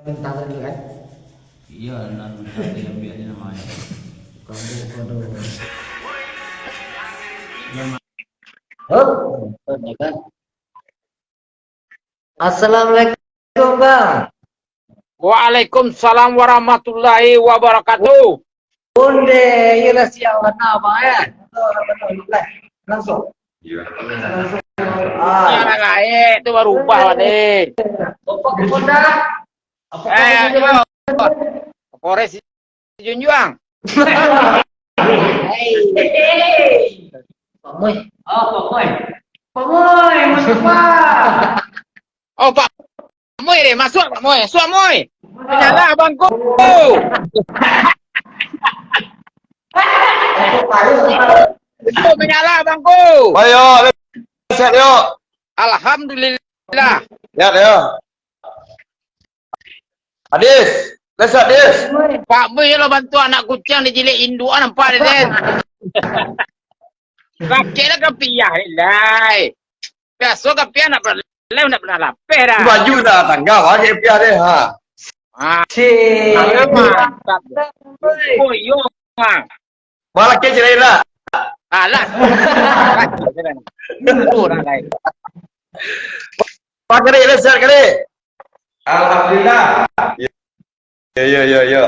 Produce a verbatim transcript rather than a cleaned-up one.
Mentah tadi kan? Iya, nan tadi ambil ni namanya. Kamu, aduh. Hop. Assalamualaikum, Bang. Waalaikumsalam warahmatullahi wabarakatuh. Onde, iyalah siap warna, Bang, ya. Langsung. Ah, lain tu barubah ni. Bapak Kapolda. Eh, yo. Kapolres Junjuang. Hei. Pak Moy. Oh, Pak Moy. Pak Moy, masuk, Pak. Oh, Pak Moy deh, masuk Pak Moy. Masuk, Moy. Minyalah bangku. Oh, minyalah bangku. Ayo, sehat yo. Alhamdulillah. Sehat yo. Hadis, sehat, Hadis. Pak Moy lo bantu anak kuciang dijilik induk, nampak deh, Den. Rakek lah kapiah, lai. Biaso kapiah nak pernah, nak pernah lapeh dah. Baju dah tangga, pakai kapiah deh, ha. Ah, Cik. mantap. Oh, iyo, Bang. Malah ke cerai lah. Alah. Orang lain. Pak Karik, sehat Karik. Alhamdulillah. Ya, ya, ya, ya.